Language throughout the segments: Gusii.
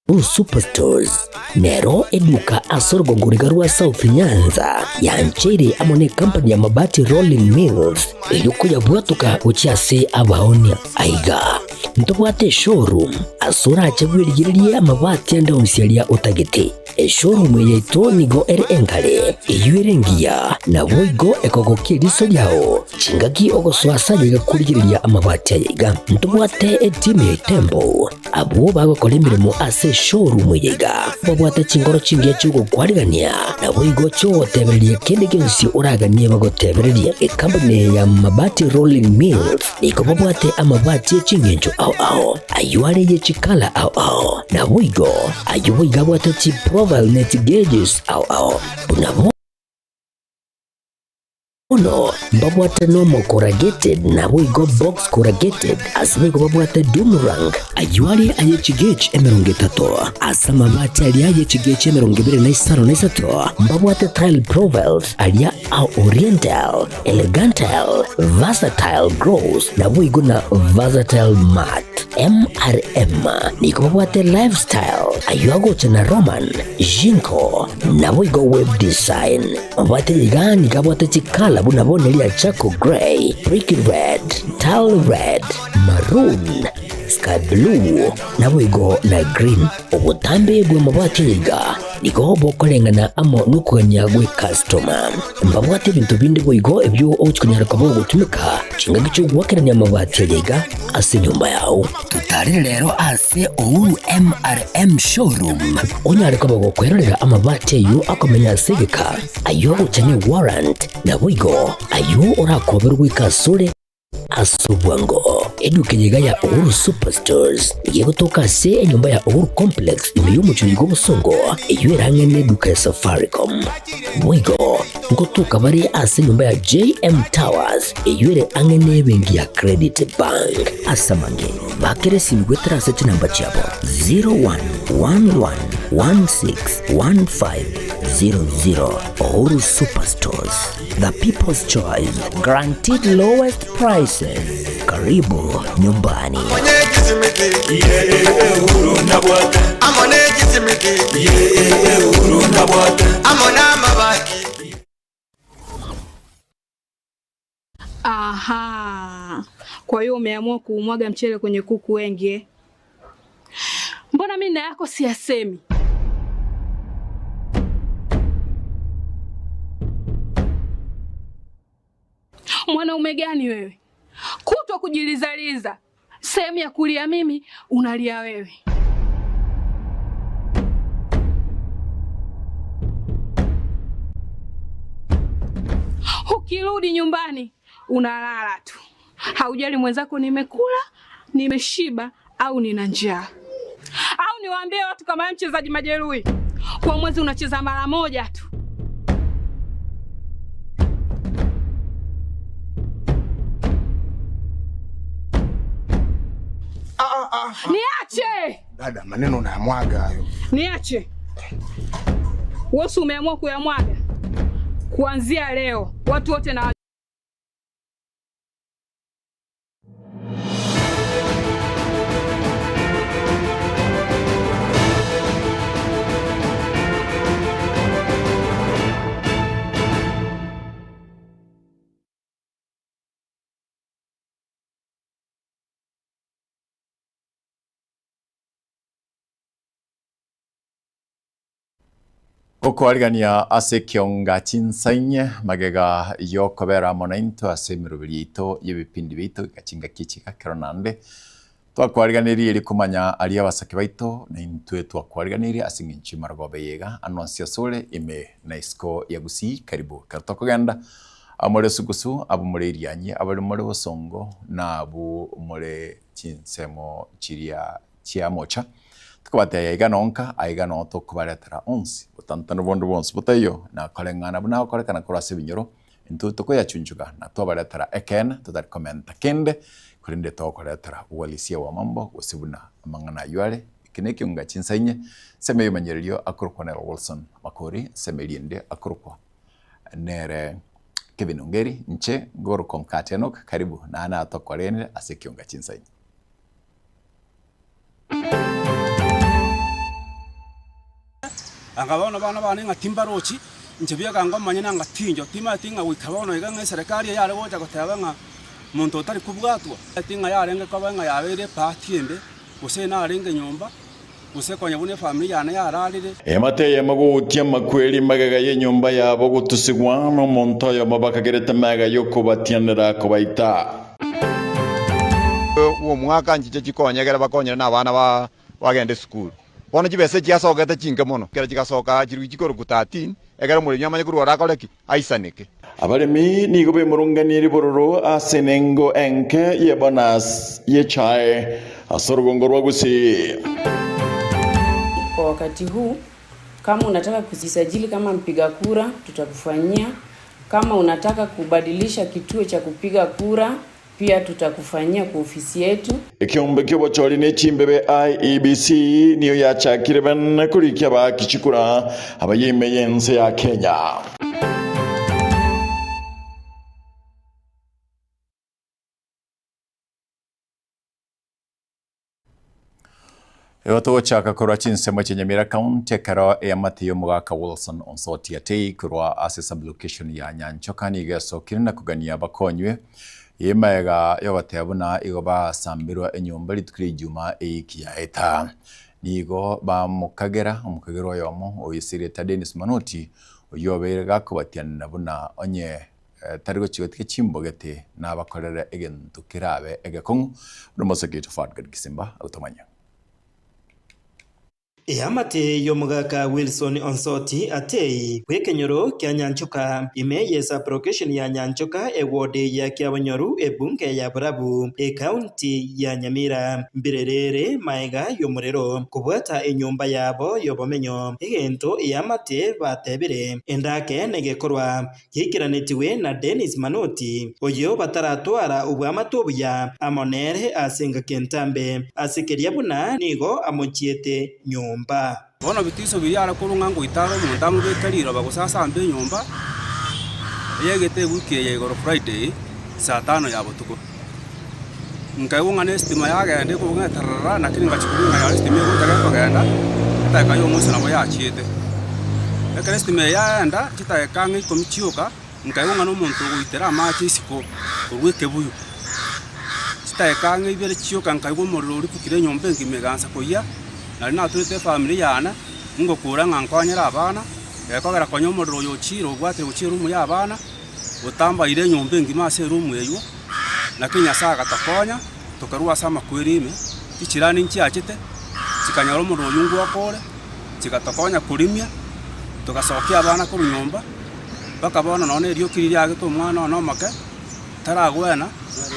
Uhuru Superstores nero eduka ase orogongo riga rwa South Nyanza yancheire amo ne company ya Mabati Rolling Mills eyio koyabwatoka gochia ase abaonia. Aiga ntobwate eshowroom ase orache bwerigererie amabati ande onsi aria otagete. Eshowroom eye yaito nigo ere engare, eyio ere engiya, naboigo ekogokia eriso riao chingaki ogosoa ase ayaiga korigereria amabati ayaiga. Ntobwate etimu ya Itembo Abwo bagokora emeremo ase eshowroom eye iga babwate chinkoro chingiya chi'ogokwarigania, naboigo chi'ogotebereria kende gionsi oraganie bagotebererie. Ekampuni eye ya Mabati Rolling Mills nigo babwate amabati e ching'encho ao ao, ayio are ye chikala ao ao, naboigo ayio boigo abwate chiprofile ne chigauges ao ao buna Bono mbabwate normal corrugated naboigo box corrugated, ase boigo babwate doom rank. Ayio are aye chigauge 30, ase amabati aria aye chigauge 25 na isato, mbabwate tile profiles aria a oriental, elegantal, versatile gloss naboigo na versatile matte. MRM nigo babwate lifestyle, ayio agocha na Roman, Jinko, naboigo web design. Mabwate iga nigo abwate chikala buna bono eria charcoal grey, brick red, tile red, maroon, sky blue, naboigo na green. Obotambe bw'amabati aya iga nigo bokoreng'ana amo nokogania gw'ekastoma. Mbabwate ebinto binde boigo ebio ogochi konyara koba ogotumeka chingaki chi'ogoakerania amabati aya iga ase enyomba yao. Totarere rero ase Uhuru MRM Showroom onyare koba gokwerorera amabati ayio akomenya ase egeka, ayio agocha ne warrant, naboigo ayio orakoberwe goika asore ase obwango. Eduka eye iga ya Uhuru Superstores nigo egotoka ase enyomba ya Uhuru Complex ime y'omochie oyo bw'obosongo eyio ere ang'e neduka ya Safaricom. Boigo ngotoka bare ase enyomba ya JM Towers eyio ere ang'e nebenki ya Credit Bank. Ase amange, bakera esimi goetera ase chinamba chiabo 0111161500. Uhuru Superstores, the people's choice, guaranteed lowest prices. Karibu nyumbani. Aha. Kwa hiyo umeamua kuumwaga mchele kwenye kuku wengi eh? Mbona mimi na yako siyasemi? Mwanaume gani wewe? Kutwa kujilizaliza, sehemu ya kulia mimi unalia wewe. Ukirudi nyumbani unalala tu, haujali mwenzako nimekula, nimeshiba au nina njaa. Au niwaambie watu kama wewe mchezaji majeruhi, kwa mwezi unacheza mara moja tu. Niache! Dada, maneno unayamwaga hayo. Niache. Wewe umeamua kuyamwaga. Kuanzia leo watu wote na Gokoarigania ase ekionga chinsainye magega y'okobera amo naintwe ase emeroberi yaito y'ebipindi biaito goika chingaki echi ekero naende twakoariganirie erio komanya aria abasake baito naintwe twakoariganirie ase eng'encho y'amarogoba eye iga ande onsi asore ime na isiko ya Gusii karibu ekero tokogenda amore sugusu abwo more Irianyi abare more bosongo na abwo more chinsemo chiria chia mocha. Tokobatebia aiga nonka, aiga noo tokobaretera onsi, botantanu bonde bwonsi botaiyo, na koreng'ana buna agokorekana korwa ase ebinyoro, intwe tokoyachunchuga na twabaretera ekeene, totari komenta kende, korende togokoretera uhalisia bw'amambo, gose buna amang'ana ayio are. Eke nekiunga chinsa inye, ensemo y'ebimanyererio akorokwa nere Wilson Makori, ensemo eria ende akorokwa nere Kevin Ongeri, inche ngorokwa Mkate Enock, karibu naende natokorenire ase ekiunga chinsa inye. Anga bono abana bane ng'a timbarochi, inche bieka ngomanya ng'a tinjo, timanyeti ng'a goika bono iga ng'a eserekari eye yare gocha goteba ng'a monto otari kobwatwa, timanyeti ng'a yarenge koba ng'a yabeire ebahati embe, gose narenge nyomba, gose konya buna efamiri yane yararire. Eamate eyemo gogotia amakweri magega y'enyomba yabo gotusigwa nomonto oyomo bakagerete magega y'okobatianera kobaita. Omwaka nchiche chikonye ekero bakonyire na abana ba bagende esukuru. Bono chibesa echi chiasokete chinke mono, ekero chigasoka chirugi chikorokwa 13, ekero omoremi amanye korwa ore akore ki? Aisaneke. Abaremi nigo bemurunganirie bororo ase enengo enke y'ebonus y'echae ase orogongo rwa Gusii. Kwa wakati huu kama unataka kujisajili kama mpiga kura tutakufanyia, kama unataka kubadilisha kituo cha kupiga kura pia tutakufanyia kwa ofisi yetu. Ekeombe ki'obochori ne chimbebe IEBC niyo yachakire bene korikia abaaki chikura abayia ime y'ense ya Kenya. Igo togochaka korwa chinsemo chia Nyamira County ekero eamate y'omogaka Wilson Onsoti Atei korwa ase sub-location ya Nyanchoka nigo esokire na kogania bakonywe emaega yogoteba buna igo basambirwa enyomba rituko ria Ijumaa eyiki yaeta. Nigo bamokagera omokagera oyomo oisirete Dennis Manoti oyio obeire gakobatianera buna onye Tari gochia gotiga chimbogete nabakorere egento kerabe egekong'u, buna omoseke oito Fadgad Gisimba agotomanyia. Eamate y'omogaka Wilson Onsoti Atei bw'ekenyoro kia Nyanchoka ime ye sub-location ya Nyanchoka eward ya Kiabonyoru ebunge ya Borabu ekaunti ya Nyamira mbirerere maega y'omorero kobwata enyomba yabo y'obomenyo egento eamate batebire endake negekorwa Yaikeranetigwe na Dennis Manoti, oyio bataratwara obwamate obuya amo nere ase engaki entambe, ase keria buna nigo amochiete nyomba. Bono bitiso biria are korwa ng'a ngoita are omonto amobeke riroba gose asambe enyomba, eyegete ewiki eye igoro Friday, saa tano ya botuko. Nkaigwa ng'a nesitima yagenda ekobua ng'a tararara, lakini ngachia korwa ng'a yare esitima egocha gekogenda, edageka ya omosio nabo yachiete. Ekero esitima eye yaenda, chidageka ang'e ikomi chioka, nkaigwa ng'a na omonto ogoitera amache isiko korwa ekebuyu. Chidageka ang'e ibere chioka nkaigwa omorero oripukire enyomba engima egaansa koyia, nari naturete efamiri yane, ngokura ng'a nkonyere abana, gekogera konya omorero oyo ochire obwatire gochia eroom ya abana, otambaire enyomba engima ase eroom eywo. Naki Nyasae agatokonya, tokarua ase amakweri ime, chichirani nchiachete, chikanyora omorero oyio ngwoka ore, chigatokonya korimia, togasokia abana korwa nyomba, mpaka bono nonya erioki riria riagete omwana one omoke, taragwena,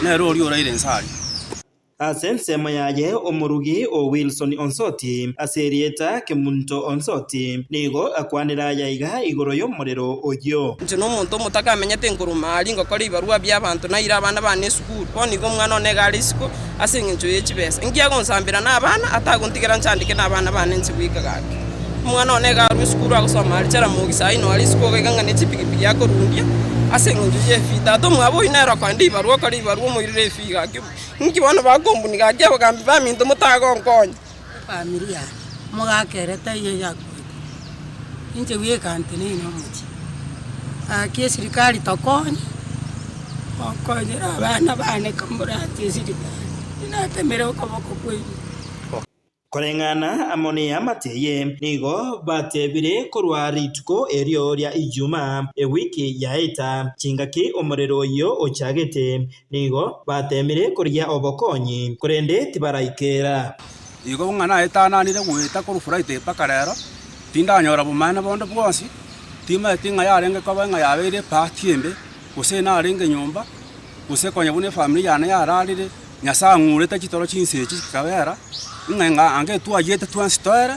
nere oria oraire inse aria. Ase ensemo yaye omorugi o Wilson Onsoti ase erieta Kemunto Onsoti nigo akwanire aya iga igoro y'omorero oyio. Inche nomonto omotaka amenyete nkoroma aria ngokora ebibarua bi'abanto naire abana bane esukuru. Bono igo omwana one iga are isiko ase engencho ye chibesa. Inki agonsambera nabana atagontigera nchandeke nabana bane inche bweka gaki. Omwana one iga arwe esukuru agosoma aria Jaramogi saii noyo are isiko iga ng'a ne chipigipigi akorundia ase engencho y'efee. Tata omwabo oyio nere okoenda ebibarua okora ebibarua omoirere efee gaki. Inki bono bakombuni gaki abagambi baminto motagonkonya? Efamiri yane, omogaka ere taiyo yakwete, inche bweka nteneine omochie. Gaki esirikari tokonye, mokonyere abana bane kamorachie esirikari, inatemere okoboko kwaino. Koreng'ana amo neamate eye, nigo batebire korwa rituko erio ria Ijumaa, ewiki yaeta, chingaki omorero oyio ochagete, nigo bateemire korigia obokonyi, korende tibaraikera. Igo ng'a naetananire goeta korwa Friday mpaka rero, tindanyora bomaene bonde bwonsi, timaeti ng'a yarenge koba ng'a yabeire ebahati embe, gose narenge nyomba, gose konya buna efamiri yane yararire. Nyasae ang'urete chitoro chinse echi chikabera, ng'a ng'a ange twayiete twensi toere,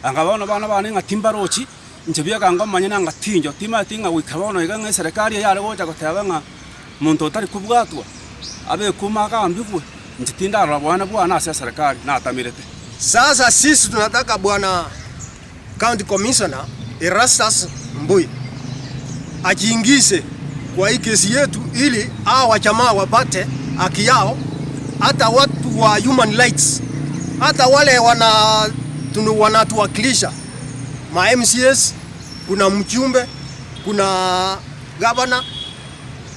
anga bono abana bane ng'a timbarochi, inche bieka ngomanye na ng'a tinjo, timanyeti ng'a goika bono iga ng'a eserekari eye yare gocha goteba ng'a monto otari kobwatwa, abekwe ime agambigwe, inche tindarora boene bwane ase eserekari, natamerete. Sasa sisi tunataka bwana County Commissioner Erastus Mbui ajiingize kwa hii kesi yetu ili hawa wajamaa wapate haki yao, hata watu wa human rights, hata wale wanatuwakilisha. ma MCAs, kuna mjumbe, kuna gavana,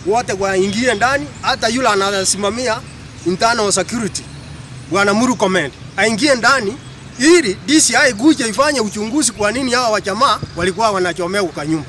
wote waingie ndani, hata yule anasimamia internal security Bwana Murkomen aingie ndani ili DCI ikuje ifanye uchunguzi kwa nini hawa wajamaa walikuwa wanachomewa kwa nyumba.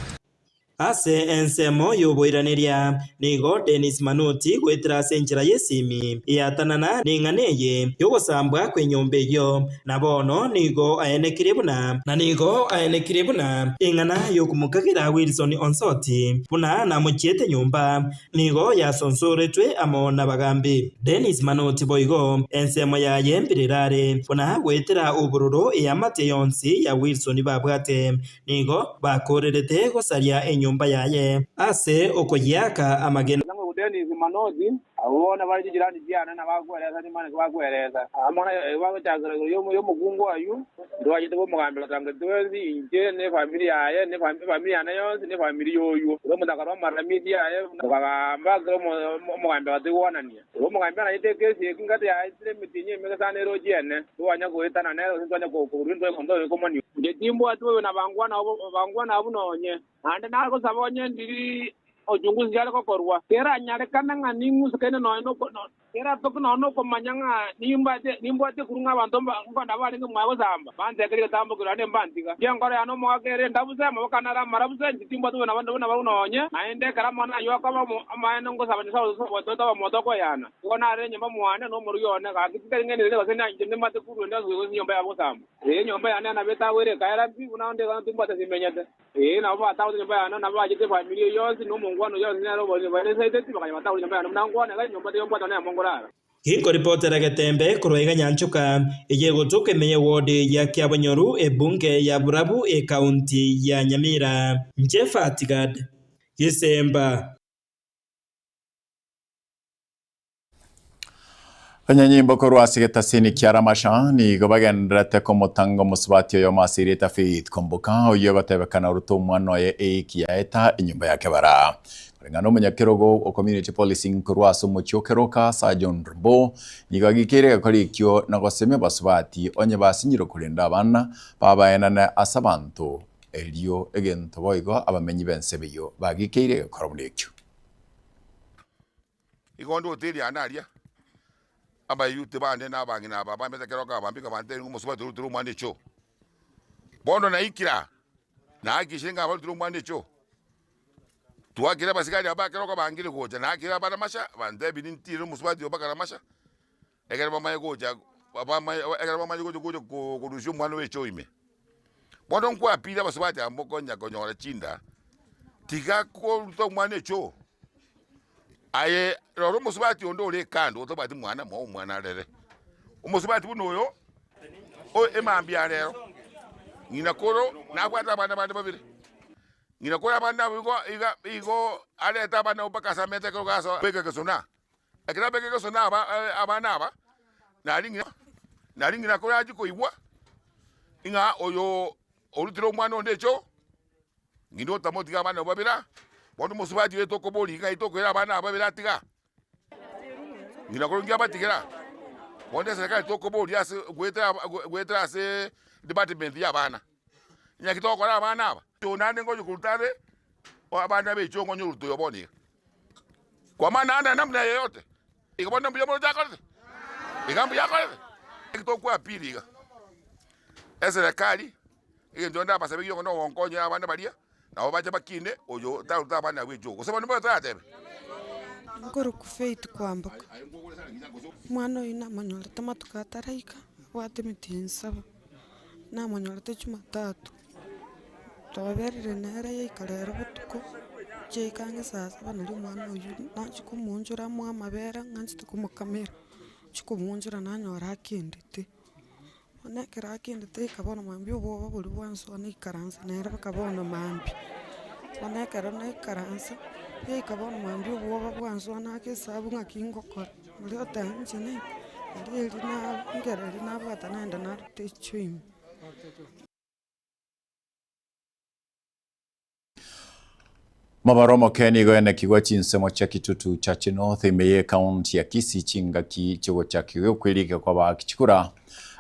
Ase ensemo y'oboiraneria, nigo Dennis Manoti goetera ase enchera y'esimi eatanana neng'ana eye y'ogosambwa kw'enyomba eyio, na bono nigo aenekirie buna na nigo aenekirie buna eng'ana y'okomokagera Wilson Onsoti buna namochiete nyomba nigo yasonsoretwe amo nabagambi. Dennis Manoti boigo ensemo yaye mbirerare buna goetera obororo eamate yonsi ya Wilson babwate Nigo bakoorerete gosaria enyomba yaye ase okoyiaka amagena. Nang'o Denis Manoti, abwo bono bare chijirani chiane na bakweresa nimanye bakweresa. Amang'ana ayio bagochakera igoro y'omokungu oyio, ntwachete komogambera tangeti twensi, inche na efamiri yaye, na efamiri yane yonsi, na efamiri y'oyio. Kera omonto akarua amaramisi aye, tokagamba, kera omogambi agatoigwanania. Igo omogambi anachete ekesi eke engati yaetire emetienyi emenge sana erochie ene, twanya goetana nere gose twanya korua intwe komoniwa. Inche timbwati bobe na bangwana abwo nonye, naende nagosaba onye ndiri ochungusi are gokorwa. Keranyarekane ng'a ning'usekaine nonya keratoke nonya nokomanya ng'a nimbwate korwa ng'a abanto nkonda barenge mwaye gosamba, bantekerie egetambokero naende mbantiga. Inche enkoro yane omogaka ere endabu se, amaboko ane are amarabu se, inche timbwati bobe na barabwo nonye. Naende ekero amang'ana ayio akoba amaene ngosaba Nyasae otoete omoto okoyana. Nigo nare enyomba mwane na omorugi one, gaki titari ng'enderere gose inche nimate korwa ende ase enyomba yabo gosamba. Ee, enyomba yane nabo etagwere ekaera pi, buna onde iga timbwate ase imenyete. Ee, nabo batagorete enyomba yane, nabo bachete efamiri eyio yonsi, na omongwana oyio yonsi nere oborini banesaiteti, bakanya batagora enyomba yane buna nkwane, iga enyomba teiyo mbwate nemo nkorara. Ginkoripotera Getembe korwa iga Nyanchoka, eye egotoka ime y'eward ya Kiabonyoru, ebunge ya Burabu, ekaunti ya Nyamira. Inche Fatigad Gisemba. Abanyanyimbo korwa ase getasini kia Ramasha nigo bagendererete komotanga omosubati oyomo ase erieta Faith Kwamboka, oyio ogotebekana orute omwana oye eiki yaeta enyomba ya kebara. Koreng'ana nomonyakerogo o community policing korwa ase omochie o Keroka, Sir John Rumbo, nigo agikeire egekora ekio na gosemia abasubati onye basinyire korenda abana babaenane ase abanto erio egento boigo abamenyi b'ensemo eyio bagikeire egekora buna ekio. Igo onde oteria aande aria, Abayuti bande na abang'ina aba bamete keroka abambika bantebie ng'a omosubati orutire omwana echoo. Bono naikire aa, nahakikishire ng'a abarutire omwana echoo. Twakire abasigari aba ba keroka bangire gocha, nakire abaramasha, bantebie nintire omosubati oyo mpaka ramasha, ekero bamanye gocha bamanye ekero bamanye gocha gocha korusia omwana oyo echoo ime. Bono nkwapire abasubati aba mokonya konyora chinda, tiga koruta omwana echoo. Aye rora omosubati onde ore kando otabwati mwana, moe omwana arere. Omosubati buna oyo, o emambia arero, ng'ina koro nabwate abana bande babere. Ng'ina koro abana abwo igo iga igo arete abana abwo mpaka ase amete ekero gasoa beka egesona. Ekero abeka egesona aba abana aba, nari ng'ina nari ng'ina koro achia koigwa, ng'a oyo orutire omwana onde echoo. Ng'ina otamotiga abana abwo babere aa? Bono omosubati oye tokoboria ng'ai tokoira abana aba babere atiga? Ng'ina korwa inki abatigera? Bono eserekari tokoboria ase goetera goetera ase department ya abana, naki togokora abana aba? Oyo naende ngocha koruta are abana ba echoo nkonye oruta oyo bono iga. Kwa maana hana namna yoyote. Iga bono mbuya mono akorete? Iga mbuya akorete? Eki tokoappeal iga, eserekari. Egento onde abasabe gionka nogonkonyera abana baria, nabo bache bakine, oyo tarute abana abwo echoo. Gose bono mbobe toratebe? Nkorokwa Faith Kwamboka, omwana oyio namonyorete amatuko ataraika, abwate emetienyi saba, namonyorete jumatatu, twaberire nere yaika rero botuko, chiaika ang'e saa saba nario omwana oyio nachia komoonchora amoe amabere ng'anchete komokamera, nchia komoonchora nanyora akendete. Bono ekero akendete goika bono mambia obwoba boria bwansoa naikaransa nere mpaka bono mambia. Bono ekero naikaransa, goika bono mambia obwoba bwansoa naka esabu ng'aki ngokora, oria oteba inche naikwa, erio erio na nkera erio nabwata naenda naruta echoo ime. Mabaro omoke nigo enekigwe chinsemo chia Kitutu Chache North ime ye ekaunti ya Kisii chingaki chiogochakigwa okwerikia kwa abaaki chikura.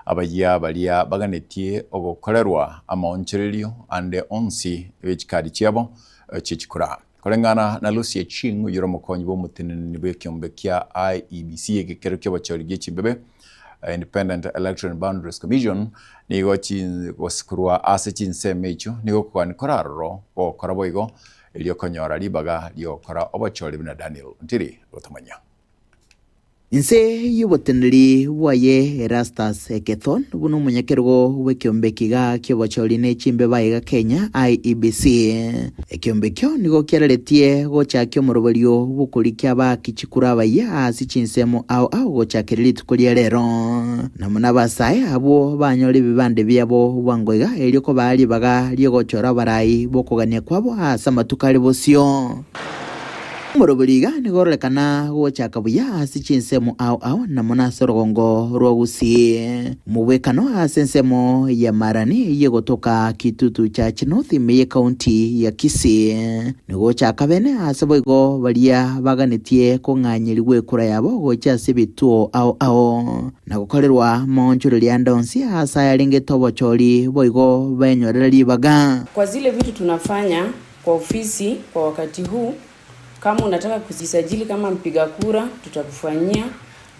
Abayia baria baganetie ogokorerwa amaonchorerio ande onsi be chikadi chiabo chi'chikura. Koreng'ana na Lucy Achieng' oyore omokonyi bw'omoteneneri bw'ekeombe kia IEBC egekero ki'obochori gie chimbebe, Independent Electoral and Boundaries Commission, nigo korwa ase chinsemo echio nigo okogania kore aroro gokora boigo erio konyora ribaga ri'ogokora obochori buna Daniel Ntiri agotomanyia. Inse y'oboteneneri bwaye Erastus Ekethon buna omonyakerogo bw'ekeombe ekiga ki'obochori ne chimbeba aiga Kenya, IEBC. Ekeombe ekio nigo kiareretie gochakia omoroberio bw'okorikia abaaki chikura abayia ase chinsemo ao ao gochakera rituko ria rero. Namo nabasae abwo banyore ebibande biabo bwango iga erio kobaa ribaga ri'ogochora abarai b'okogania kwabo ase amatuko are bosio. Omoroberi iga nigo ororekana gochaka buya ase chinsemo ao ao na mono ase orogongo rwa Gusii. Omobwekano ase ensemo ya Marani eyio egotoka Kitutu Church North ime y'ecounty ya Kisii. Nigo ochaka bene ase boigo baria baganetie kong'anyerigwa ekura yabo gocha ase ebituo ao ao na gokorerwa amaonchoreria ande onsi ase ayarengete obochori boigo benyorere ribaga. Kwa zile vitu tunafanya kwa ofisi kwa wakati huu, kama unataka kujisajili kama mpiga kura, tutakufanyia.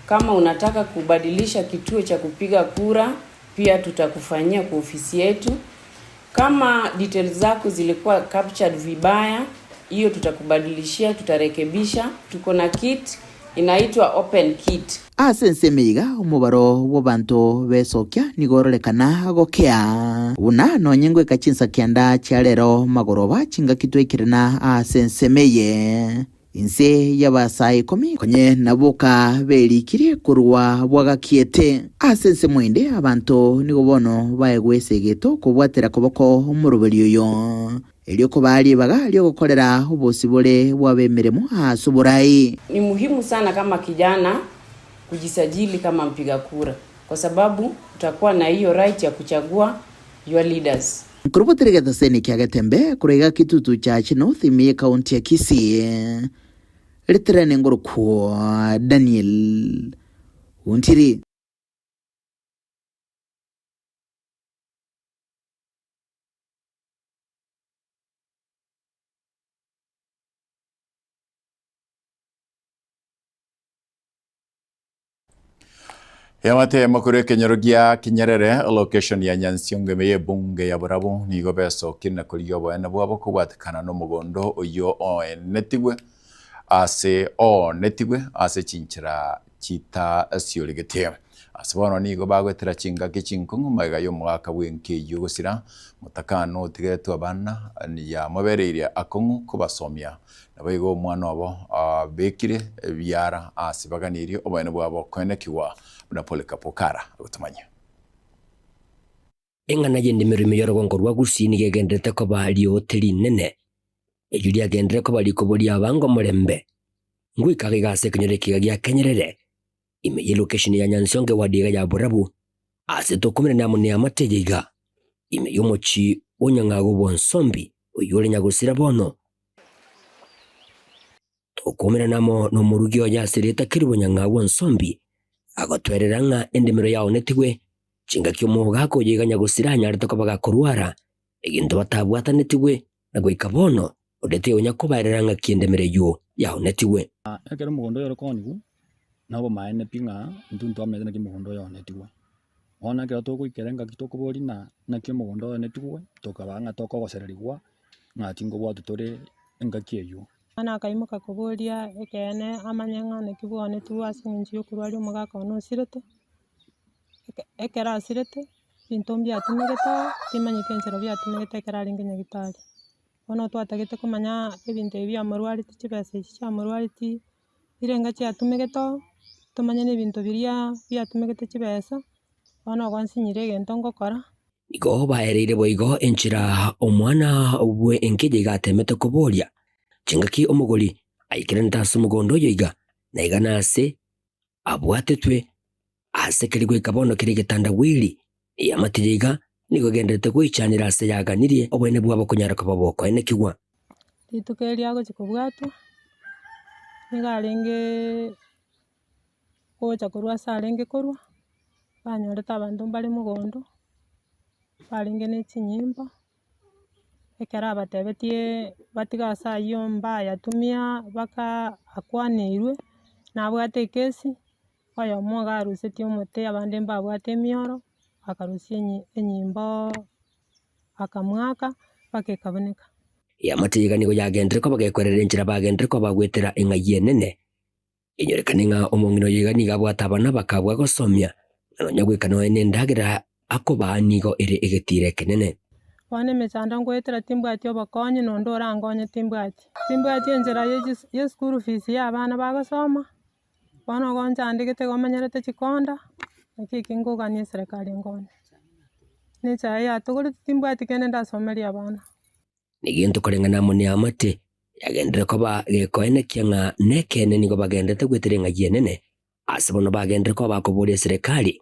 Kama unataka kubadilisha kituo cha kupiga kura, pia tutakufanyia kwa ofisi yetu. Kama details zako zilikuwa captured vibaya, hiyo tutakubadilishia, tutarekebisha. Tuko na kit inaitwa open kit. Ase ensemo iga omobaro bw'abanto b'esokia nigo ororekana gokea, buna nonye ngoika chinsa kianda chia rero magoroba chingaki twaikirana ase ensemo eye. Inse y'abasae ikomi konye naboka berikirie korwa bwagakiete. Ase ensemo ende abanto nigo bono baegwe esegeto kobwatera koboko omoroberi oyo, erio kobaa ribaga ri'ogokorera obosibore bw'abemeremo ase oborai. Ni muhimu sana kama kijana kujisajili kama mpiga kura kwa sababu utakuwa na hiyo right ya kuchagua your leaders. Nkorobotera egetaseni kia Getembe korwa iga Kitutu Church North ime y'Ekaunti ya Kisii, Ritirane ngorokwo Daniel Ontiri. Eamate makuru ekenyoro gia Kinyerere location ya Nyansiongo ime y'ebunge ya Borabu nigo besokire na korigia oboene bwabo kobwatekana n'omogondo oyio oenetigwe ase oonetigwe ase chinchera chitasiorigete. Ase bono nigo bagoetera chingaki chinkong'u magega y'omogaka bw'enka eyio gosira, motakana otigeretwe abana yamobereirie akong'u kobasomia. Naboigo omwana obo abekire ebiara ase baganirie oboene bwabo koenekigwa buna Polikapo kara agotomanya. Eng'ana y'endemero ime y'orogongo rwa Gusii nigo egendererete koba riote rinene, erio riagenderere koba rikobo ri'abange omorembe. Ngoika iga ase ekenyoro ekiga gia Kenyerere, ime y'elokesheni ya Nyansiongo ewadi iga ya Borabu, ase tokomerana amo neamate eye iga, ime y'omochie o Nyang'ago bw'Onsombi, oyio ore nyagosira bono. Tokomerana amo nomorugi oye ase erieta Kerubo Nyang'ago Onsombi, agotwerera ng'a endemero yaonetigwe, chingaki omogaka oyo iga nyagosira anyarete koba gakorwara, egento batabwatanetigwe, na goika bono onde tionya kobaerera ng'aki endemero eyio yaonetigwe. Ekero omogondo oyo ore koonigwa, nobomaene pi ng'a intwe ntwamanyete naki omogondo oyo oonetigwe. Bono ekero togoikera engaki tokoboria ng'a naki omogondo oyo oonetigwe, tokaba ng'a tokogosererigwa ng'a tingobwatwa tore engaki eyio. Bono akaimoka koboria ekeene amanye ng'a naki bwaonetigwe ase eng'encho ya okorwaria omogaka one osirete, ekero asirete, ebinto mbiatumegete oo, timanyeti enchera biatumegete ekero arenge nyagetari. Bono twatagete komanya ebinto ebi biamorwareti chibesa echi chiamorwareti, rirenga chiatumegete oo, tomanye na ebinto biria biatumegete chibesa, bono igo nsinyire egento ngokora. Nigo baereire boigo enchera omwana bwe enkeja iga atemete koboria, Chingaki omogori aikeranete ase omogondo oyo iga, na iga nase abwatetwe ase keria goika bono kere egetandawili, eamate iga nigo egendererete goichanera ase yaganirie oboene bwabo konyara koba bokoenekigwa. Rituko erio agochia kobwatwa, nigo arenge gocha korwa ase arenge korwa, Banyorete abanto mbare mogondo, barenge na echinyimbo, ekero abatebetie batige ase aywo mbayatumia baka akwaneirwe, nabwate ekesi, oyomo iga arusetie omote abande mbabwate emioro, akarusia enyi enyimbooo akamwaka mpaka ekabuneka. Eamate iga nigo yagenderire koba gekwerera enchera bagenderire koba goetera eng'ai enene. Enyorekane ng'a omong'ina oyo iga nigo abwate abana bakabua gosomia, na nonya goika nonya nendagera akobaa nigo ere egetiira ekenene. Bono emechando ngoetera timbwati obokonyi na onde orankonye timbwati. Timbwati enchera ye chis ye school fees ya abana bagosoma, bono igo nchandegete igo menyerete chikonda, naki eki nkogania eserekari nkonye. Na echae yatogorete timbwati kende ndasomerie abana. Negento koreng'ana amo neamate, yagenderere koba gekoenekia ng'a nekeene nigo bagenderete goetera eng'ai enene, ase bono bagenderere koba bakoboria eserekari,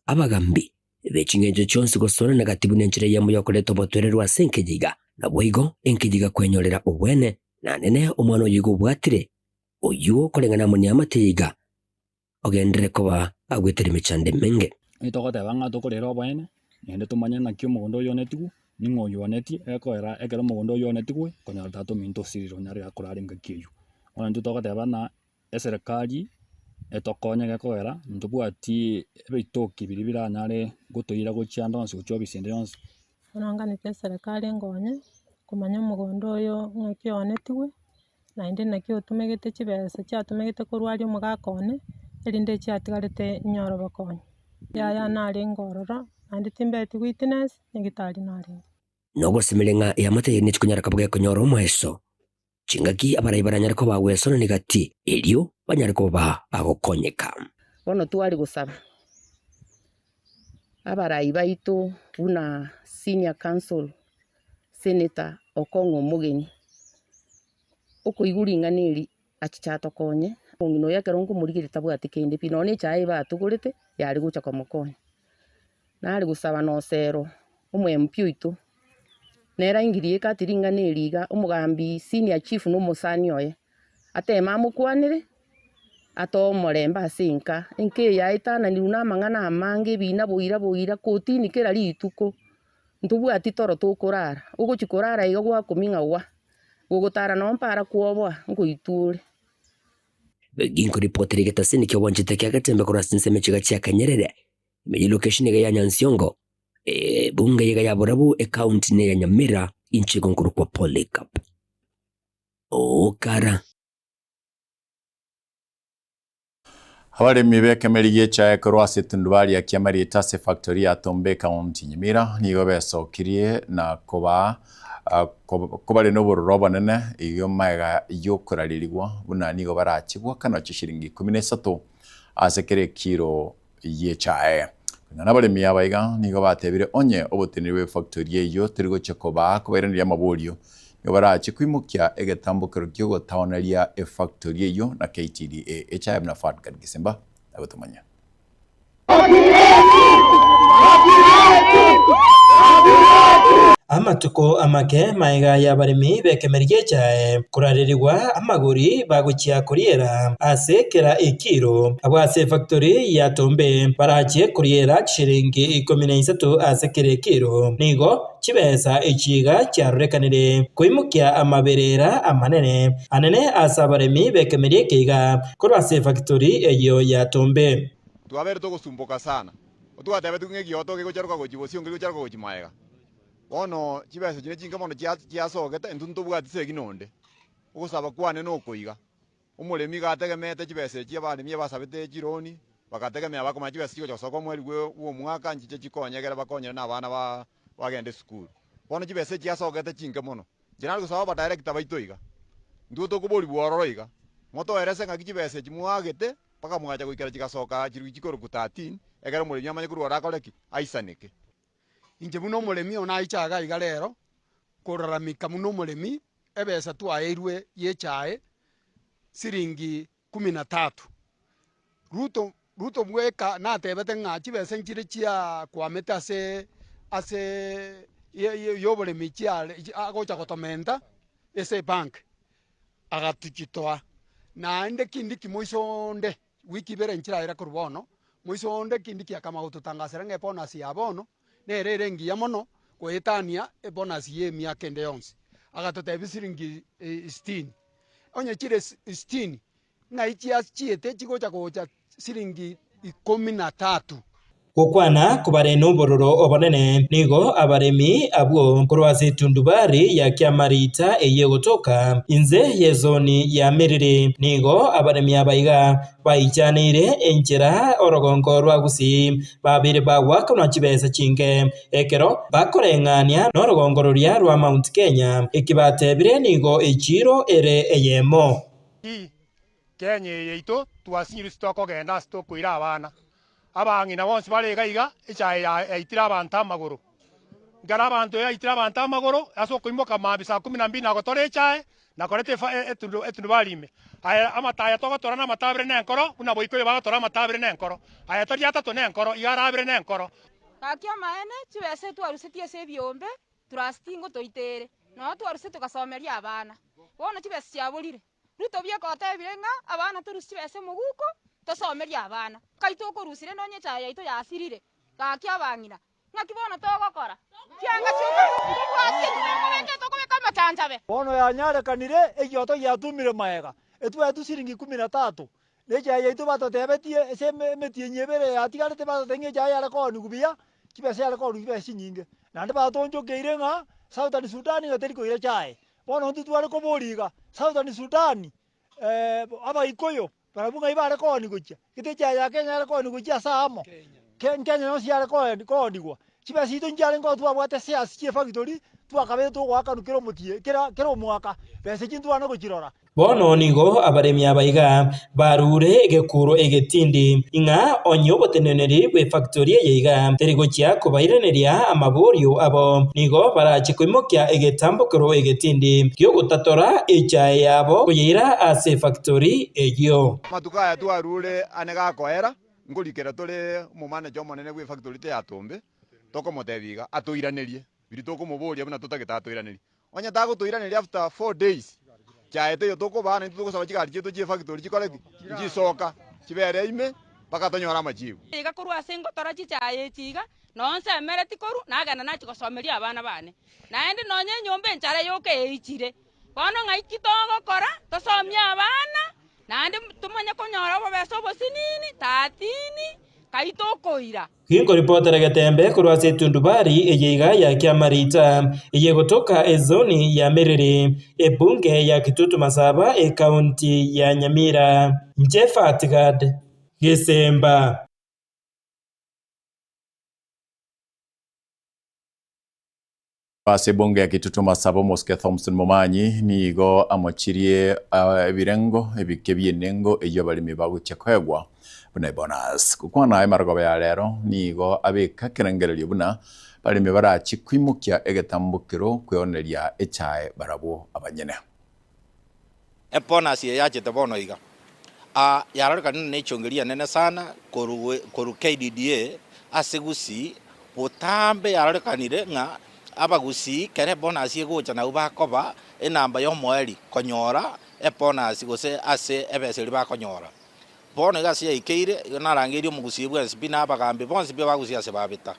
abagambi be chingencho chionsi gosoanana gati buna enchera eyemo y'okoreta obotoereru ase enkeja iga. Naboigo enkeja iga kwenyorera obwene, na nene omwana oyo iga obwatire, oyio koreng'ana amo neamate iga ogenderere koba agwetera emechando emenge. Onye togoteba ng'a tokorera oboene, naende tomanye naki omogondo oyo onetigwe, ning'o oywo onetie, ekoera ekero omogondo oywo onetigwe, konyora tata ominto osirire onyare akorara engaki eywo. Bono intwe togoteba ng'a eserekari etokonye gekogera ntobwati ebitoki biria biranyare gotoira gochia ande onsi gochia ofisi ende yonsi. Bono nganete eserekari enkonye, komanya omogondo oyo ng'aki oonetigwe, naende naki otumegete chibesa chiatumegete korwa aria omogaka one, erinde chiatigarete inyore obokonyi. Yaya narenge ororo, naende timbeti witness, nyagitari narenge. Nogosemeria ng'a eamate yaino chikonyara koba gekonyora omoeso, chingaki abarai baranyare koba agwesonania gati, erio banyare koba bagokonyeka. Bono tware gosaba abarai baito buna senior counsel, senator Okong'o Omogeni, okoigwa ring'ana eri achiche atokonye, omong'ina oyo ekero nkomorigereria tabwati kende pi, nonya na echae batogorete yare gocha komokonya. Nare gosaba na osero omo MP oito, nere aingirie ekati ring'ana eri iga, omogambi senior chief na omosani oye, ateme amokwanere, atoe omorembe ase enka, enka eye yaetananirwe na amang'ana amange ebina boira boira kotini kera rituko. Ntobwati toro tokorara, ogochia korara iga gwakomia ng'a gwa, gogotara noo mpara kwoboa, nkoitwa ore. Ginkoripotera egetasini ki'obwanchete kia Getembe korwa ase ensemo echiga chia Kanyerere, ime ye location iga ya Nyansiongo, ebunge iga ya Borabu, ecounty neya Nyamira, inche igo nkorokwa Polycarp Okara. Abaremi b'ekemeri gi'echae korwa ase etundubari ya Kiamarieta ase efactory ya Tombe ekaunti Nyamira nigo besokirie na koba kobare nobororo obonene igo magega yokorarerigwa buna nigo barache goakanwa chishiringi ikomi na isato ase kera ekiro y'echae. Koreng'ana abaremi aba iga nigo batebire onye oboteneneri bw'efactory eyio tori gochia kobaa kobairaneria amaborio, nigo barache koimokia egetambokero ki'ogotaoneria efactory eyio na KTDA. Echae buna Fadgard Gisimba agotomanyia. Amatuko amake magega y'abaremi b'ekemeri gi'echae korarerigwa amagori bagochia koriera ase kera ekiro, abwo ase efactory ya Tombe barachie koriera chishiringi ikomi na isato ase kera ekiro. Nigo chibesa echi iga chiarorekanire koimokia amaberera amanene anene ase abaremi b'ekemeri eke iga korwa ase efactory eyio ya Tombe. Twabeire togosumboka sana, otwatebetigwe ng'a egioto gegocharoka gochia bosio nkeri gocharoka gochia magega. Bono chibesa chiria chinke mono chiasogete, intwe ntobwati segi nonde. Ogosaba kwane nokoiga, omoremi iga ategemeete chibesa echi abaremi abasabete chironi, bagategemea bakomanya chibesa chigocha gosoka omweri bwa omwaka nchiche chikonye ekere bakonyire na abana ba bagende esukuru. Bono chibesa echi chiasogete chinke mono. Inche nare gosaba abadirector baito iga, intwe tokoborigwa ororo iga, motoerese ng'aki chibesa echi mwagete mpaka mwacha goikera chigasoka chirwi chikorokwa 13, ekero omoremi amanye korwa oro akore ki? Aisaneke. Inche buna omoremi one aiche iga iga rero, koraramika buna omoremi, ebesa twaeirwe y'echae siringi kumi na tatu. Ruto Ruto bweka natebete ng'a chibesa nchire chiakwamete ase ase y'oboremi chiare agocha gotomenta ase ebank, agatuchitoa. Naende kindi kimoiso onde, wiki ibere nchiraira korwa bono. Moiso onde Kindiki akama gototangasera ng'a ebonus ya bono nere ere engiya mono goetania ebonus y'emiaka ende yonsi. Agatotebia siringi sitini. Onye chire sitini, ng'ai chiachiete chigocha gocha siringi ikomi na tatu. Gokwana kobare nobororo obonene, nigo abaremi abwo korwa ase etundubari ya Kiamarita eyio egotoka inse y'ezoni ya Miriri, nigo abaremi aba iga baichaneire enchera orogongo rwa Gusii, babeire bagoakanwa chibesa chinke ekero bakoreng'ania norogongo roria rwa Mount Kenya, eki batebire nigo echiiro ere eyemo. Kenya eye yaito twasinyirwe ase tokogenda ase tokoira abana. Abang'ina bonsi bare iga iga, echae yaitire abanto amagoro. Ekero abanto yaitire abanto amagoro, ase okoimoka mambia saa kumi na mbili na gotora echae, na koreta etundubari ime. Aya amata aya togotora namata abere nenkoro, buna boikoyo bagotora amata abere nenkoro. Aya tari atato nenkoro, iga arabere nenkoro. Gaki amaene, chibesa etwarusetie ase ebiombe, trust ngotoitere, nonya twaruse togasomeria abana. Bono chibesa chiaborire. Ruto bieka otebire ng'a abana torusie chibesa emoguko, tosomerie abana. Nkai tokorusia rende onye echae yaito yasirire? Gaki abang'ina, ng'aki bono togokora? Chianga chioka ntobwati eki tokobeka etokobeka amachanchabe. Bono yanyarekanire egioto giatumire magega, etwaetwe siringi ikomi na tatu, na echae yaito batotebetie ase emetienyi ebere yatigarete batotebi ng'a echae yare koonigwa buya, chibesa yare koonigwa chibesa chinyinge. Naende batoonchokeire ng'a Southern Sudan ng'a teri koira chae. Bono intwe tware koboria iga, Southern Sudan, Abaikuyu, barabwo ng'ai bare kooni gochia? Gete echae ya Kenya yare kooni gochia ase aamo, Kenya yonsi yare koonigwa. Chibesa chiaito nchiarenge oo twabwate shares chie efactory, twakabeire togoakanwa kera omotie kera kera omwaka, besa echio ntwane gochirora. Bono nigo abaremi aba iga barure egekuro egetindi, ng'a onye oboteneneri bw'efactori eye iga teri gochia kobairaneria amaborio abo, nigo barache koimokia egetambokero egetindi gi'ogotatora echae yabo koyeira ase efactori eyio. Amatuko aya twarure ane gakoera, nkorikera tore omomanager omonene bw'efactori teyatombe, tokomotebia iga, atoiranerie biria tokomoboria buna totagete atoiranerie. Onye tagotoiraneria after 4 days, chaye teiyo tokobaa naintwe togosaba chigari chiaito chie factory chikore ki? Nchisoka, chibere ime mpaka tonyore amachibu. Iga korwa ase ngotora chichaye echi iga, nonye nsemereti korwa, nagenda nachia gosomeria abana bane. Naende nonye enyomba enchara yoka eichire. Bono ng'ai ki togokora? Tosomie abana, naende tomanye konyora obobesa obosinini, tatini, kai tokoira. Ginkoripotera getembe korwa ase etundubari eye iga ya Kiamarita, eye egotoka ezoni ya Meriri, ebunge ya Kitutu Masaba, ekaunti ya Nyamira. Inche Fatgad Gesemba. Ase ebunge ya Kitutu Masaba omosike Thomson Momanyi nigo amochirie ebirengo ebike bi'enengo eyio abaremi bagochia koegwa buna ebonus. Gokwana emarogoba ya rero nigo abeka ekerengererio buna baremi barachie koimokia egetambokero kweoneria echae barabwo abanyene. Ebonus eye yachete bono iga yarorekanire nechongeria enene sana korwa KDDA ase Gusii, botambe yarorekanire ng'a abagusii kera ebonus egocha nabwo bakoba enamba yomoerio konyora ebonus gose ase ebesa eria bakonyora. Bono iga ase yaikeire, igo narangeirie omogusii bwensi pi na abagambi bonsi pi abagusii ase babeta.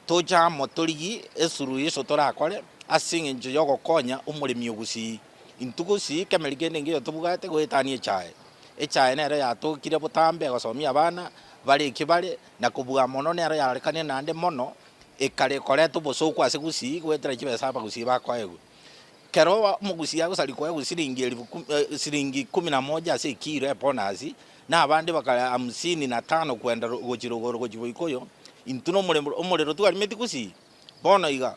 Toche amo torigie esuruhisho torakore ase eng'encho y'ogokonya omoremi o Gusii. Intwe Gusii kemeri kende nkeiyo tobwate goetania echae. Echae nero yatokire botambe egosomia abana bare eki bare na kobua mono nero yarorekanire naende mono ekare koreta obosooku ase Gusii goetera chibesa abagusii bakoegwa. Kero omogusii agosari koegwa siringi elifu kumi siringi kumi na moja ase ekiro ebonus, na abande bakare hamsini na tano kwenda gochia rogoro gochia boikoyo, intwe na omorembe omorero twarimeti gusii? Bono iga,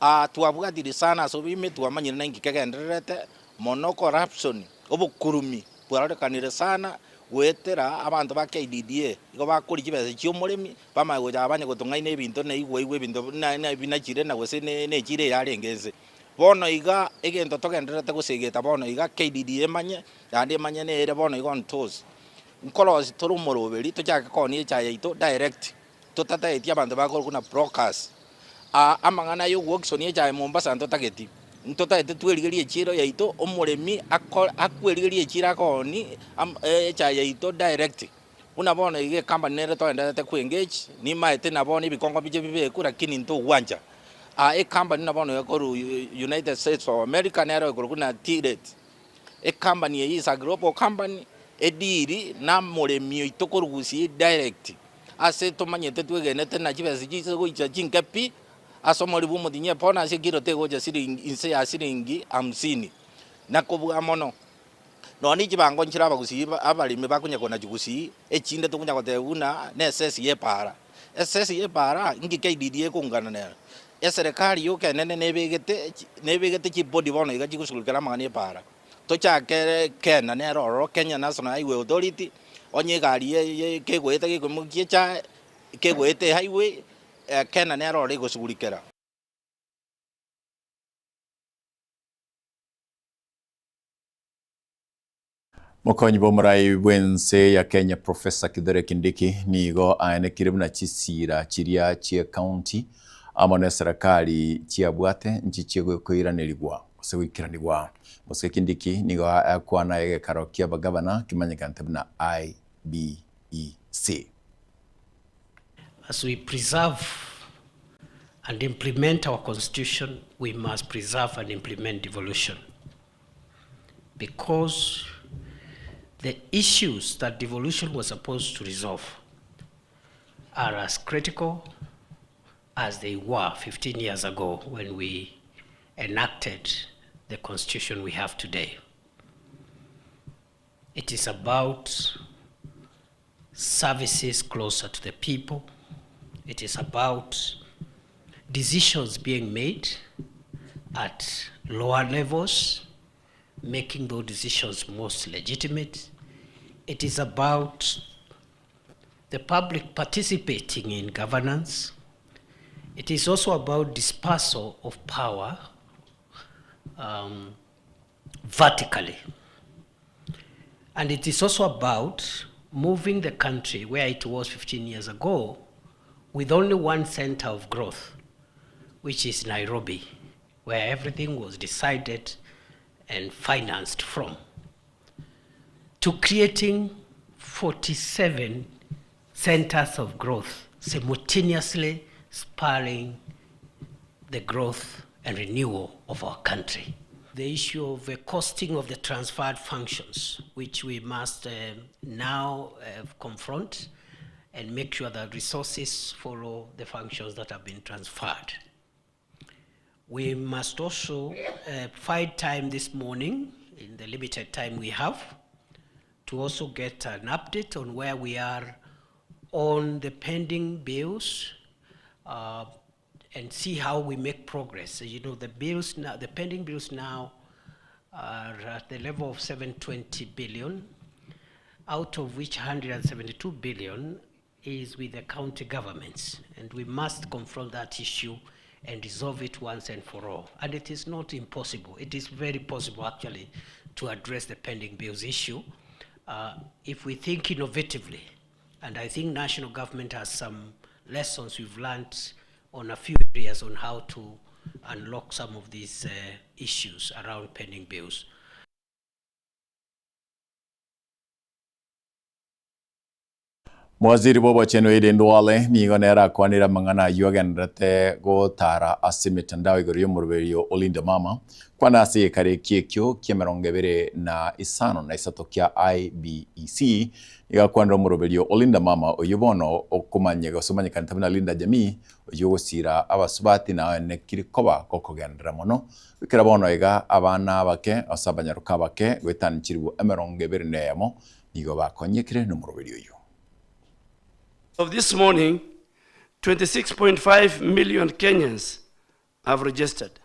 aa twabwatire sana ase oboime twamanyire na inki kegendererete, mono corruption, obokurumi bwarorekanire sana goetera abanto ba KDDA, igo bakoria chibesa chia omoremi, bamanye gocha abanye gotong'aina ebinto na igwa igwa ebinto buna binachire na gose ne echiro eyarenge inse. Bono iga egento togendererete gosegeta bono iga KDDA emanye, naende emanye nere bono iga on toes. Nkorosi tore omoroberi tochake koonia echae yaito direct, totataeti abanto bakorokwa buna brokers. Aa amang'ana ya ogoauctionia echae Mombasa ntotageti, ntotagete twerigerie echiro yaito, omoremi ako akwerigeria echiro akoonia echae yaito direct. Buna bono iga ecompany nere toendererete ko engage, nimaete na bono ebikongo biche bibekwe lakini ntogwancha. Aa ecompany buna bono ekorwa United States of America nero ekorokwa buna T-rate. Ecompany eyio is a global company, ediri na omoremi oito korwa Gusii direct, ase tomanyete twegenete na chibesa chiise goicha chinke pi, ase omori bwa omotinyi ebonus ekiro tegocha siringi inse ya siringi hamsini, na kobua mono. Nonya ne chibango nchire abagusii abaremi bakonya konachi gusii, echinde tokonya goteba buna ne esesi ya epaara. Esesi ya epaara inki KDDA ekongana nero? Eserekari yoka enene nebegete nebegete chibody bono iga chigosugurikera amang'ana ya epaara. Tochake Kena nere ororo, Kenya National Highway Authority, onye egari ye ye kegoeta gekoimokia echae, kegoeta ehighway, Kena nere ororo egosugurikera. Mokonyi bw'omorai bw'ense ya Kenya Professor Kithure Kindiki nigo aenekire buna chisira chiria chi'ecounty amo n'eserekari chiabwate nchichie koiranerigwa gose goikeranigwa. Mosike Kindiki nigo akwana egekaro ki'abagavana kimanyekanete buna IBEC. As we preserve and implement our constitution, we must preserve and implement devolution. Because the issues that devolution was supposed to resolve are as critical as they were 15 years ago when we enacted the constitution we have today. It is about services closer to the people. It is about decisions being made at lower levels, making those decisions most legitimate. It is about the public participating in governance. It is also about dispersal of power um, vertically. And it is also about moving the country where it was 15 years ago with only one center of growth, which is Nairobi, where everything was decided and financed from, to creating 47 centers of growth simultaneously spurring the growth and renewal of our country. The issue of the costing of the transferred functions, which we must now confront and make sure that resources follow the functions that have been transferred. We must also find time this morning, in the limited time we have, to also get an update on where we are on the pending bills and see how we make progress. You know, the bills now, the pending bills now are at the level of 720 billion, out of which 172 billion is with the county governments, and we must confront that issue and resolve it once and for all. And it is not impossible. It is very possible, actually, to address the pending bills issue if we think innovatively. And I think national government has some lessons we've learned on a few areas on how to unlock some of these issues around pending bills. Mowaziri bw'obochenu Aden Duale nigo nere akwanire amang'ana ayio agendererete gotara ase emetandao igoro y'omoroberio o Linda Mama, kwana ase egekaro ekio ekio ki'emerongo ebere na isano na isato kia IBEC. Nigo akwanire omoroberio o Linda Mama oyio bono okomanya gose omanyekanete buna Linda Jamii oyio ogosira abasubati na oenekiri koba gokogenderera mono goikera bono iga abana abake ase abanyaroka abake goetania chilifu 21 nigo bakonyekire nomoroberio oyio. Of this morning, 26.5 million Kenyans have registered,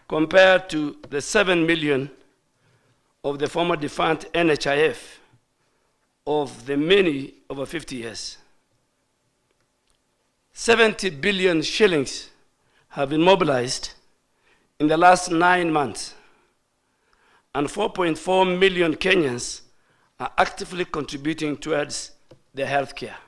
compared to the 7 million of the former defunct NHIF of the many over 50 years. 70 billion shillings have been mobilized in the last 9 months, and 4.4 million Kenyans are actively contributing towards their health care.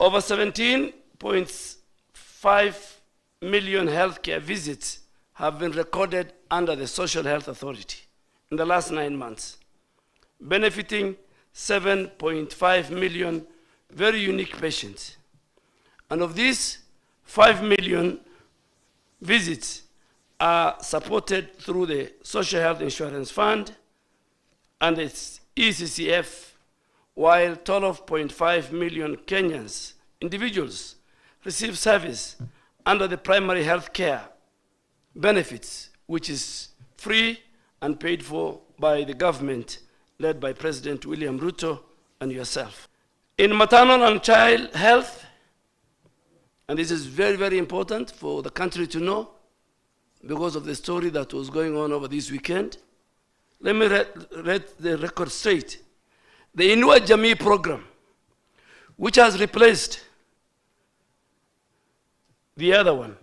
Over 17.5 million healthcare visits have been recorded under the Social Health Authority in the last 9 months, benefiting 7.5 million very unique patients. And of these, 5 million visits are supported through the Social Health Insurance Fund and its ECCF, while 12.5 million Kenyans, individuals, receive service under the primary health care benefits, which is free and paid for by the government led by President William Ruto and yourself. In maternal and child health, and this is very, very important for the country to know because of the story that was going on over this weekend. Let me read, read the record straight. The Inua Jamii program, which has replaced the other one,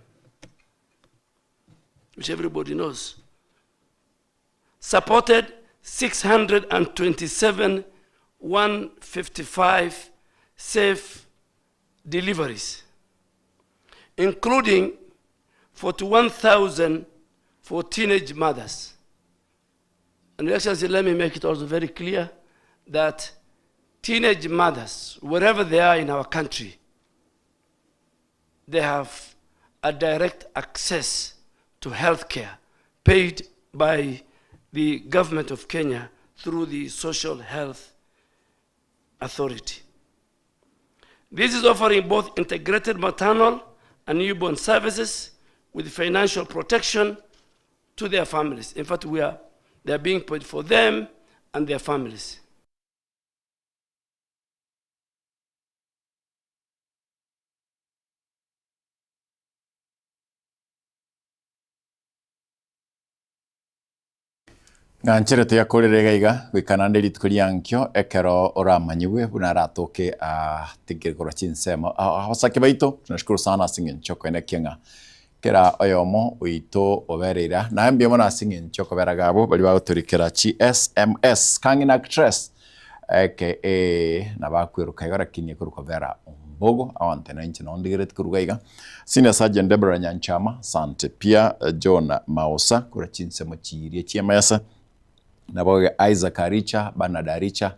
which everybody knows, supported 627 155 safe deliveries, including 41,000 for teenage mothers. And Your Excellency, let me make it also very clear that teenage mothers, wherever they are in our country, they have a direct access to health care paid by the government of Kenya through the Social Health Authority. This is offering both integrated maternal and newborn services with financial protection to their families. In fact, we are, they are being paid for them and their families. Ng'anchere tigakorera iga iga goika naende rituko ria nkio ekero oramanyigwe buna aratoke atigere korwa chinsemo. Abasake baito tunashukuru sana ase eng'encho okoenekia ng'a kera oyomo oito obereire aa. Naye mbuya mono ase eng'encho okobera iga abwo baria bagotorikera chi SMS. Kang'ina Actress aka nabo akweruka igo lakini ekorokwa Vera Ombogo abanto na inche nao ndigereti korwa iga iga. Senior Sergeant Deborah Nyanchama, Sante Pia John Maosa korwa chinsemo chiria chi'emesa, nabo Isaac Aricha, Bernard Aricha,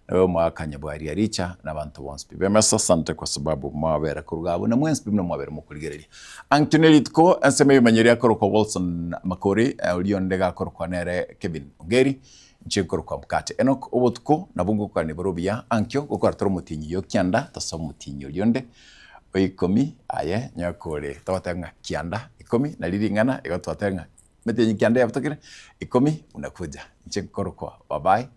nabe omogaka Nyabwari Aricha, na abanto bonsi pi b'emesa, asante kwa sababu mwabera korwa abwo na mwensi pi buna mwabere mokorigereria. Ang'e ne rituko ensemo y'ebimanyerio akorokwa Wilson Makori, oria onde gakorokwa nere Kevin Ongeri, Inche nkorokwa Mokate Enock, obotuko nabwo ngokwania bore obuya, ankio gokora tore omotienyi o kianda, tosoe omotienyi oria onde o ikomi, aye nyakore togoteba ng'a kianda ikomi, nari ring'ana igo twateba ng'a emetienyi kianda yabutokire ikomi unakuja. Inche nkorokwa Babae.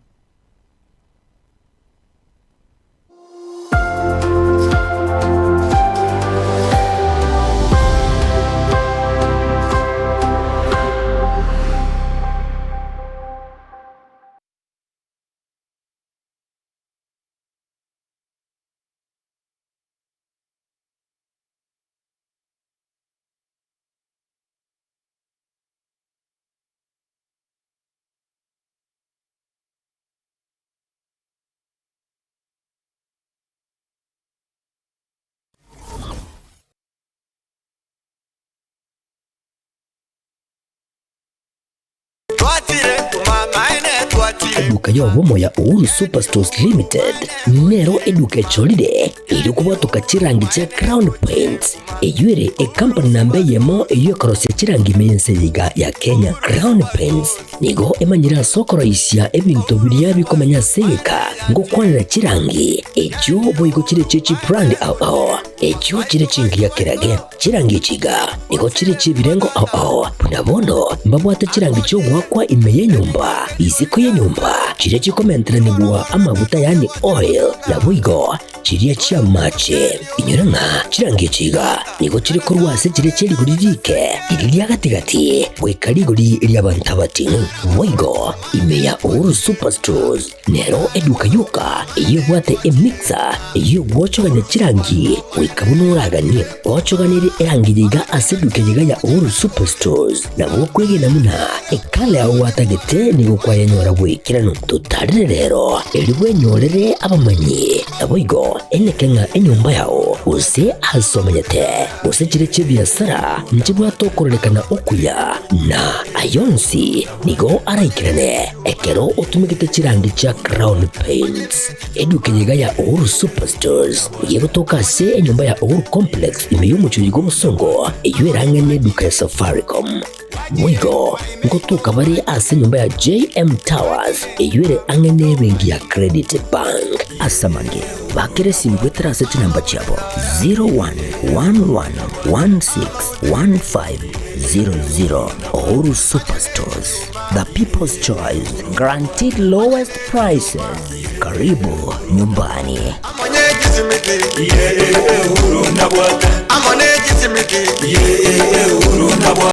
Eduka y'obomo ya Uhuru Superstores Limited nero eduka echorire erio kobwatoka chirangi chia Crown Paints eyio ere ekampani namba eyemo eyio ekorosia chirangi ime y'ense eye iga ya Kenya. Crown Paints nigo emanyire ase okoroisia ebinto biria bikomenya ase egeka ngokwanera chirangi echio boigo chire chie chibrand ao ao echio chire chingiya kerage. Chirangi echi iga nigo chire chi'ebirengo ao ao, buna bono mbabwate chirangi chi'ogoakwa ime y'enyomba, isiko y'enyomba, chiria chikomenteranigwa amaguta yaani oil, naboigo chiria chi'amache. Inyora ng'a chirangi echi iga nigo chire korwa ase chiria chie rigori rike, riria ria gati-gati, goika rigori ri'abanto abating'u. Boigo ime ya Uhuru Superstores Nero eduka yoka eyio ebwate emixer eyio egwochogania chirangi goika buna oraganie. Ochoganerie erangi yaiga ase eduka eyeiga ya Uhuru Superstores nabo okwegena buna ekala yao gwatagete nigo kwayenyora bw'ekeranu. Totarere rero erio bwenyorere abamanyi naboigo eneke ng'a enyomba yao. gose ase omenyete, gose chire chi'ebiasara nchibwate okororekana okuya, na ayonsi nigo araikerane ekero otumegete chirangi chia Crown Paints. Eduka eye iga ya Uhuru Superstores nigo egotoka ase enyomba ya Uhuru Complex ime y'omochie oyo bw'obosongo, eyio erang'e neduka ya Safaricom. Boigo ngotoka bare ase enyomba ya JM Towers eyio ere ang'e nebenki ya Credit Bank. Ase amange, bakera esimi goetera ase chinamba chiabo 0111161500. Uhuru Superstores, the people's choice, guaranteed lowest prices. Karibu nyumbani.